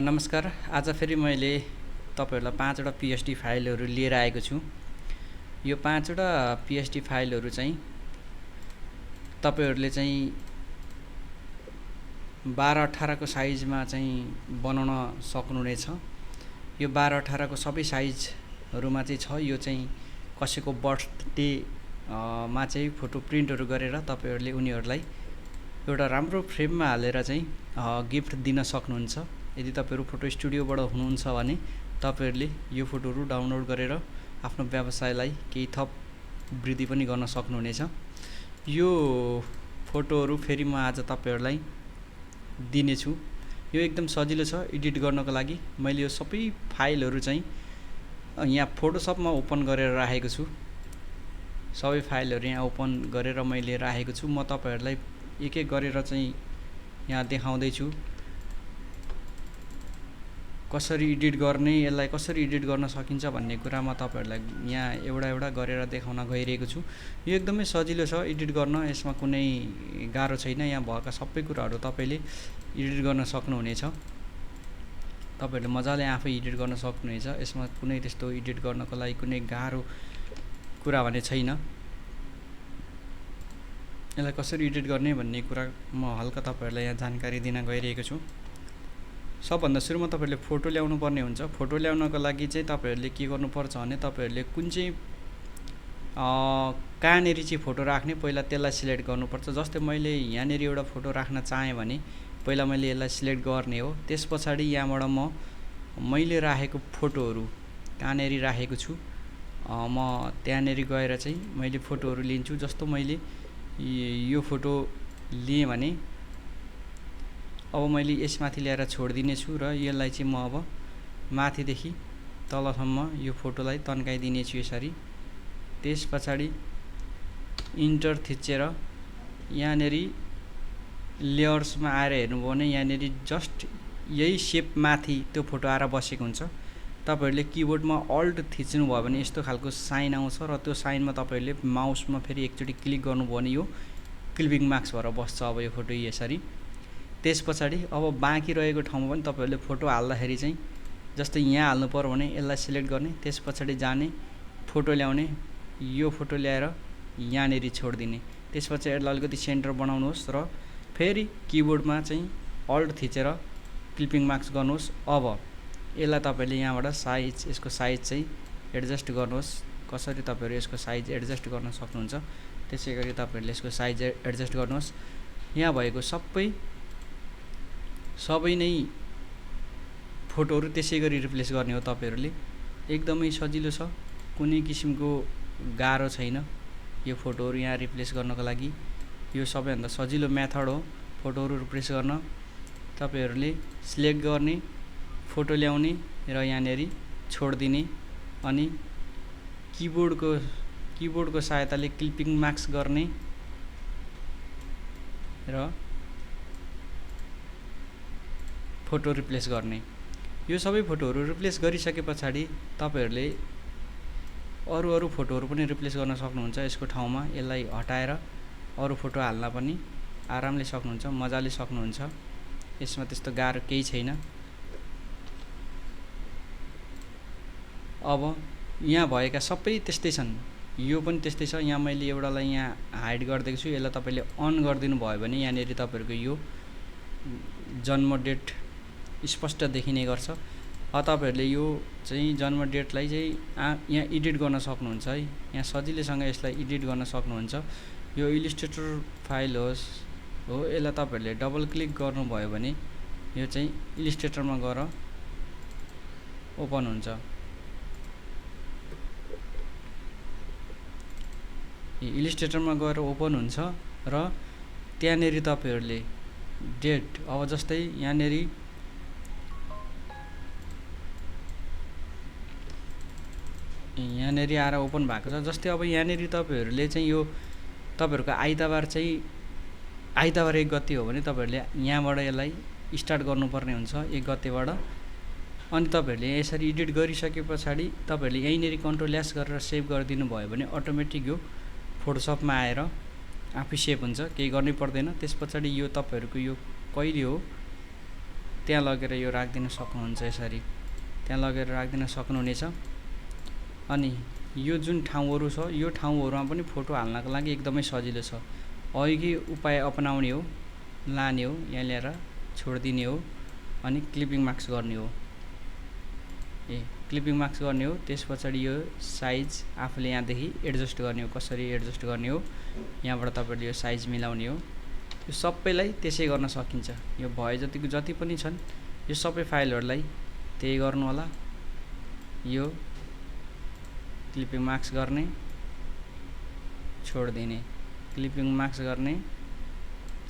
नमस्कार। आज फेरि मैले तपाईहरुलाई 5 वटा पीएचडी फाइलहरु लिएर आएको छु। यो 5 वटा पीएचडी फाइलहरु चाहिँ तपाईहरुले चाहिँ 12-18 को साइजमा चाहिँ बनाउन सक्नुहुनेछ। यो 12-18 को सबै साइजहरुमा चाहिँ छ। यो चाहिँ कसैको बर्थडे मा चाहिँ फोटो प्रिन्टहरु गरेर तपाईहरुले उनीहरुलाई एउटा राम्रो फ्रेममा हालेर चाहिँ गिफ्ट दिन सक्नुहुन्छ। यदि तपाईहरु फोटो स्टुडियोबाट हुनुहुन्छ भने तपाईहरुले यो फोटोहरु डाउनलोड गरेर आफ्नो व्यवसायलाई केही थप वृद्धि पनि गर्न सक्नुहुनेछ। यो फोटोहरु फेरि म आज तपाईहरुलाई दिने छु। यो एकदम सजिलो छ एडिट गर्नको लागि। मैले यो सबै फाइलहरु चाहिँ यहाँ फोटोशपमा ओपन गरेर राखेको छु। सबै फाइलहरु यहाँ ओपन गरेर मैले राखेको छु। म तपाईहरुलाई एक एक गरेर चाहिँ यहाँ देखाउँदै छु। कसरी एडिट गर्ने, यसलाई कसरी एडिट गर्न सकिन्छ भन्ने कुरा म तपाईहरुलाई यहाँ एउटा एउटा गरेर देखाउन गइरहेको छु। यो एकदमै सजिलो छ एडिट गर्न। यसमा कुनै गाह्रो छैन। यहाँ भएका सबै कुराहरु तपाईले एडिट गर्न सक्नुहुनेछ। तपाईहरुले मजाले आफै एडिट गर्न सक्नुहुनेछ। यसमा कुनै त्यस्तो एडिट गर्नको लागि कुनै गाह्रो कुरा भने छैन। यसलाई कसरी एडिट गर्ने भन्ने कुरा म हल्का तपाईहरुलाई यहाँ जानकारी दिन गइरहेको छु। सबभन्दा सुरुमा तपाईहरुले फोटो ल्याउनु पर्ने हुन्छ। फोटो ल्याउनको लागि चाहिँ तपाईहरुले के गर्नुपर्छ भने तपाईहरुले कुन चाहिँ कहाँनेरि चाहिँ फोटो राख्ने पहिला त्यसलाई सिलेक्ट गर्नुपर्छ। जस्तै मैले यहाँनेरि एउटा फोटो राख्न चाहे भने पहिला मैले यसलाई सिलेक्ट गर्ने हो। त्यसपछि यहाँबाट मैले राखेको फोटोहरु कहाँनेरि राखेको छु म त्यहाँनेरि गएर चाहिँ मैले फोटोहरु लिन्छु। जस्तो मैले यो फोटो लिए भने अब मैले यसमाथि ल्याएर छोड्दिने छु र यसलाई चाहिँ म अब माथिदेखि तलसम्म यो फोटोलाई तन्काइदिने छु यसरी। त्यसपछि इन्टर थिचेर यहाँनेरि लेयर्समा आएर हेर्नुभयो भने यहाँनेरि जस्ट यही शेप माथि त्यो फोटो आएर बसेको हुन्छ। तपाईहरुले किबोर्डमा अल्ट थिच्नु भयो भने यस्तो खालको साइन आउँछ र त्यो साइनमा तपाईहरुले माउसमा फेरि एकचोटी क्लिक गर्नुभयो भने यो क्लिपिङ मार्क्स भएर बस्छ अब यो फोटो यसरी। त्यसपछि अब बाँकी रहेको ठाउँमा पनि तपाईहरुले फोटो हाल्दाखेरि चाहिँ जस्तै यहाँ हाल्नु पर्यो भने यसलाई सिलेक्ट गर्ने। त्यसपछि जाने फोटो ल्याउने, यो फोटो ल्याएर यहाँनेरि छोड्दिने। त्यसपछि यसलाई अलिकति सेन्टर बनाउनुहोस् र फेरि किबोर्डमा चाहिँ अल्ट थिचेर क्लिपिङ मार्क्स गर्नुहोस्। अब यसलाई तपाईले यहाँबाट साइज, यसको साइज चाहिँ एडजस्ट गर्नुहोस्। कसरी तपाईहरु यसको साइज एडजस्ट गर्न सक्नुहुन्छ त्यसैगरी तपाईहरुले यसको साइज एडजस्ट गर्नुहोस्। यहाँ भएको सबै नै फोटोहरु त्यसैगरी रिप्लेस गर्ने हो तपाईहरुले। एकदमै सजिलो छ, कुनै किसिमको गाह्रो छैन यो फोटोहरु यहाँ रिप्लेस गर्नको लागि। यो सबैभन्दा सजिलो मेथड हो फोटोहरु रिप्लेस गर्न। तपाईहरुले सिलेक्ट गर्ने, फोटो ल्याउने र यहाँनेरि छोड्दिने अनि किबोर्डको सहायताले क्लिपिङ मार्क्स गर्ने र फोटो रिप्लेस गर्ने। यो सबै फोटोहरु रिप्लेस गरिसकेपछि तपाईहरुले अरु फोटोहरु पनि रिप्लेस गर्न सक्नुहुन्छ। यसको ठाउँमा यसलाई हटाएर अरु फोटो हाल्न पनि आरामले सक्नुहुन्छ, मजाले सक्नुहुन्छ। यसमा त्यस्तो गाह्रो केही छैन। अब यहाँ भएका सबै त्यस्तै छन्। यो पनि त्यस्तै छ। यहाँ मैले एउटालाई यहाँ हाइड गर्दिएको छु। यसलाई तपाईले अन गरिदिनु भयो भने यहाँनेरि तपाईहरुको यो जन्म डेट स्पष्ट देखिने गर्छ। तपाईहरुले यो चाहिँ जन्म डेटलाई चाहिँ यहाँ एडिट गर्न सक्नुहुन्छ है। यहाँ सजिलैसँग यसलाई एडिट गर्न सक्नुहुन्छ। यो इलिस्ट्रेटर फाइल हो। यसलाई तपाईहरुले डबल क्लिक गर्नुभयो भने यो चाहिँ इलिस्ट्रेटरमा गएर ओपन हुन्छ। इलिस्ट्रेटरमा गएर ओपन हुन्छ र त्यहाँनेरि तपाईहरुले डेट, अब जस्तै यहाँनेरि आएर ओपन भएको छ। जस्तै अब यहाँनेरि तपाईहरुले चाहिँ यो तपाईहरुको आइतबार 1 गते हो भने तपाईहरुले यहाँबाट यसलाई स्टार्ट गर्नुपर्ने हुन्छ 1 गतेबाट। अनि तपाईहरुले यसरी एडिट गरिसकेपछि तपाईहरुले यहीँनेरि कन्ट्रोल एस गरेर सेभ गरिदिनु भयो भने अटोमेटिक यो फोटोशपमा आएर आफै सेभ हुन्छ, केही गर्नै पर्दैन। त्यसपछि यो तपाईहरुको यो कहिले हो त्यहाँ लगेर यो राखिदिन सक्नुहुन्छ। यसरी त्यहाँ लगेर राखिदिन सक्नुहुनेछ। अनि यो जुन ठाउँहरू छ यो ठाउँहरूमा पनि फोटो हाल्नको लागि एकदमै सजिलो छ। अघि उपाय अपनाउने हो, लाने हो, यहाँ ल्याएर छोडिदिने हो अनि क्लिपिङ मार्क्स गर्ने हो। क्लिपिङ मार्क्स गर्ने हो। त्यस पछाडि यो साइज आफूले यहाँदेखि एडजस्ट गर्ने हो। कसरी एडजस्ट गर्ने हो, यहाँबाट तपाईहरुले यो साइज मिलाउने हो। यो सबैलाई त्यसै गर्न सकिन्छ। यो भए जतिको जति पनि छन् यो सबै फाइलहरुलाई त्यही गर्नु होला। यो क्लिपिङ मार्क्स गर्ने, छोडिदिने, क्लिपिङ मार्क्स गर्ने,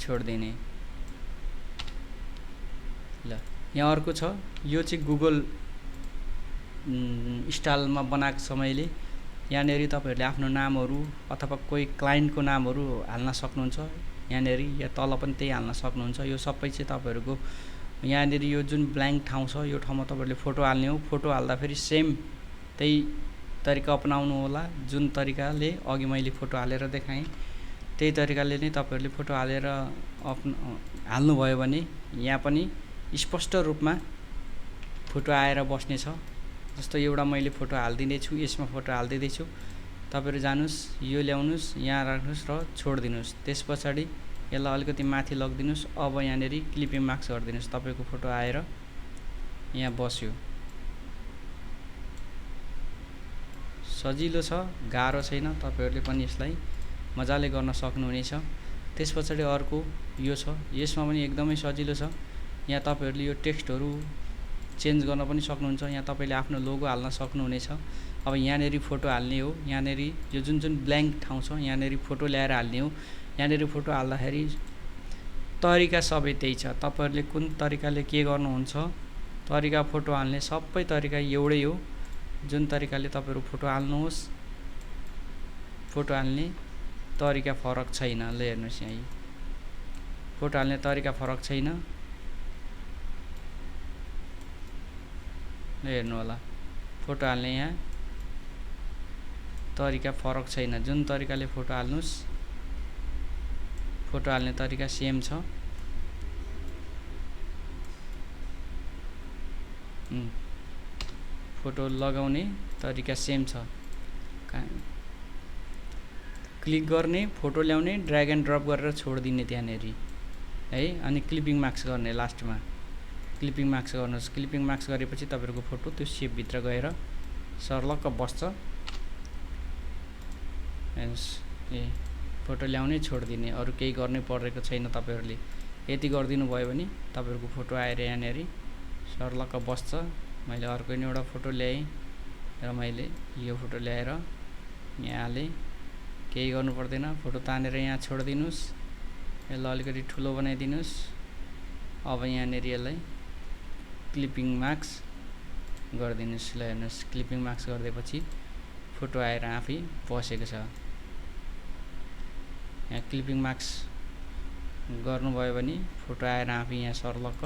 छोडिदिने। ल यहाँ अर्को छ, यो चाहिँ गुगल स्टाइलमा बनाएको छ मैले। यहाँनेरि तपाईहरुले आफ्नो नामहरु अथवा कोही क्लाइन्टको नामहरु हाल्न सक्नुहुन्छ। यहाँनेरि या तल पनि त्यही हाल्न सक्नुहुन्छ। यो सबै चाहिँ तपाईहरुको यहाँनेरि यो जुन ब्ल्याङ्क ठाउँ छ यो ठाउँमा तपाईहरुले फोटो हाल्ने हो। फोटो हाल्दा फेरि सेम त्यही तरिका अपनाउनु होला। जुन तरिकाले अघि मैले फोटो हालेर देखाएँ त्यही तरिकाले नै तपाईहरुले फोटो हालेर हाल्नु भयो भने यहाँ पनि स्पष्ट रूपमा फोटो आएर बस्ने छ। जस्तो एउटा मैले फोटो हाल्दिने छु, यसमा फोटो हाल्दिदै छु। तपाईहरु जानुस्, यो ल्याउनुस्, यहाँ राख्नुस् र छोडिदिनुस्। त्यसपछि यसलाई अलिकति माथि लगिदिनुस्। अब यहाँनेरि क्लिपिङ मार्क्स गरिदिनुस्। तपाईको फोटो आएर यहाँ बस्यो। सजिलो छ, गाह्रो छैन। तपाईहरुले पनि यसलाई मजाले गर्न सक्नुहुनेछ। त्यसपछि अर्को यो छ, यसमा पनि एकदमै सजिलो छ। यहाँ तपाईहरुले यो टेक्स्टहरु चेन्ज गर्न पनि सक्नुहुन्छ। यहाँ तपाईले आफ्नो लोगो हाल्न सक्नुहुनेछ। अब यहाँनेरि फोटो हाल्ने हो। यहाँनेरि यो जुन ब्ल्याङ्क ठाउँ छ यहाँनेरि फोटो ल्याएर हाल्ने हो। यहाँनेरि फोटो हाल्दाखेरि तरिका सबै त्यही छ। तपाईहरुले कुन तरिकाले के गर्नुहुन्छ, तरिका फोटो हाल्ने सबै तरिका एउटै हो। जुन तरिकाले तपाईहरु फोटो हाल्नुहोस्, फोटो हाल्ने तरिका फरक छैन। ल हेर्नुस्, यहाँ फोटो हाल्ने तरिका फरक छैन। ल हेर्नु होला, फोटो हाल्ने यहाँ तरिका फरक छैन। जुन तरिकाले फोटो हाल्नुस्, फोटो हाल्ने तरिका सेम छ। फोटो लगाउने तरिका सेम छ। क्लिक गर्ने, फोटो ल्याउने, ड्र्याग एन्ड ड्रप गरेर छोडिदिने त्यहाँनेरि है। अनि क्लिपिङ मार्क्स गर्ने लास्टमा। क्लिपिङ मार्क्स गर्नुस्। क्लिपिङ मार्क्स गरेपछि तपाईहरुको फोटो त्यो शेप भित्र गएर सर्लक्क बस्छ। फोटो ल्याउने, छोडिदिने, अरु केही गर्नै परेको छैन। तपाईहरुले यति गर्दिनु भयो भने तपाईहरुको फोटो आएर यहाँनेरि सर्लक्क बस्छ। मैले अर्को नि एउटा फोटो ल्याएँ र मैले यो फोटो ल्याएर यहाँ हालेँ। केही गर्नु पर्दैन। फोटो तानेर यहाँ छोडिदिनुस्। यसलाई अलिकति ठुलो बनाइदिनुस्। अब यहाँनेरि यसलाई क्लिपिङ मार्क्स गरिदिनुस्। ल हेर्नुस्, क्लिपिङ मार्क्स गरिदिएपछि फोटो आएर आफै बसेको छ। यहाँ क्लिपिङ मार्क्स गर्नुभयो भने फोटो आएर आफै यहाँ सर्लक्क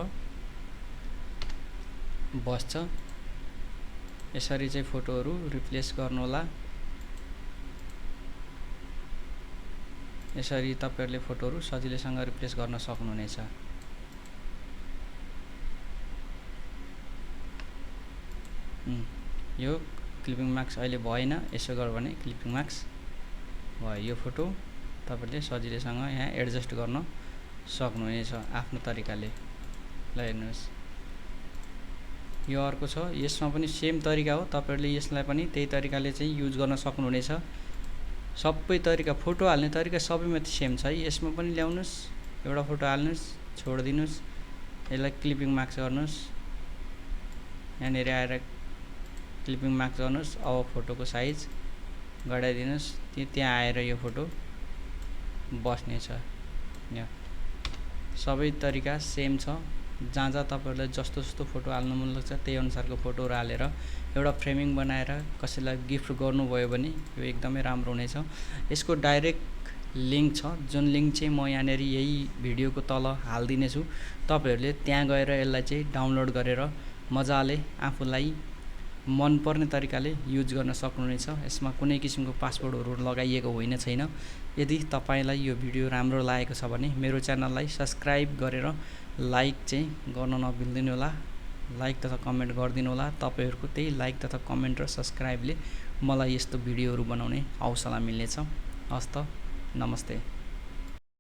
बस्छ। यसरी चाहिँ फोटोहरु रिप्लेस गर्नु होला। यसरी तपाईहरुले फोटोहरु सजिलैसँग रिप्लेस गर्न सक्नुहुनेछ। यो क्लिपिङ मार्क्स अहिले भएन। यसो गर भने क्लिपिङ मार्क्स भयो। यो फोटो तपाईहरुले सजिलैसँग यहाँ एडजस्ट गर्न सक्नुहुनेछ आफ्नो तरिकाले। ल हेर्नुस्, यो अर्को छ। यसमा पनि सेम तरिका हो। तपाईहरुले यसलाई पनि त्यही तरिकाले चाहिँ युज गर्न सक्नुहुनेछ। सबै तरिका, फोटो हाल्ने तरिका सबैमा सेम छ है। यसमा पनि ल्याउनुस्, एउटा फोटो हाल्नुस्, छोडिदिनुस्, यसलाई क्लिपिङ मार्क्स गर्नुस्। यहाँनेरि आएर क्लिपिङ मार्क्स गर्नुस्। अब फोटोको साइज बढाइदिनुस्। त्यहाँ आएर यो फोटो बस्ने छ। यहाँ सबै तरिका सेम छ। जहाँ जहाँ तपाईहरुलाई जस्तो जस्तो फोटो हाल्नु मन लाग्छ त्यही अनुसारको फोटोहरु हालेर एउटा फ्रेमिङ बनाएर कसैलाई गिफ्ट गर्नुभयो भने यो एकदमै राम्रो हुनेछ। यसको डाइरेक्ट लिंक छ, जुन लिंक चाहिँ म यहाँनेरि यही भिडियोको तल हाल्दिने छु। तपाईहरुले त्यहाँ गएर यसलाई चाहिँ डाउनलोड गरेर मजाले आफूलाई मनपर्ने तरिकाले युज गर्न सक्नुहुनेछ। यसमा कुनै किसिमको पासवर्डहरू लगाइएको छैन। यदि तपाईलाई यो भिडियो राम्रो लागेको छ भने मेरो च्यानललाई सब्स्क्राइब गरेर लाइक चाहिँ गर्न नबिर्दिनु होला। लाइक तथा कमेन्ट गरिदिनु होला। तपाईहरुको त्यही लाइक तथा कमेन्ट र सब्स्क्राइबले मलाई यस्तो भिडियोहरू बनाउने हौसला मिल्नेछ। हस्त नमस्ते।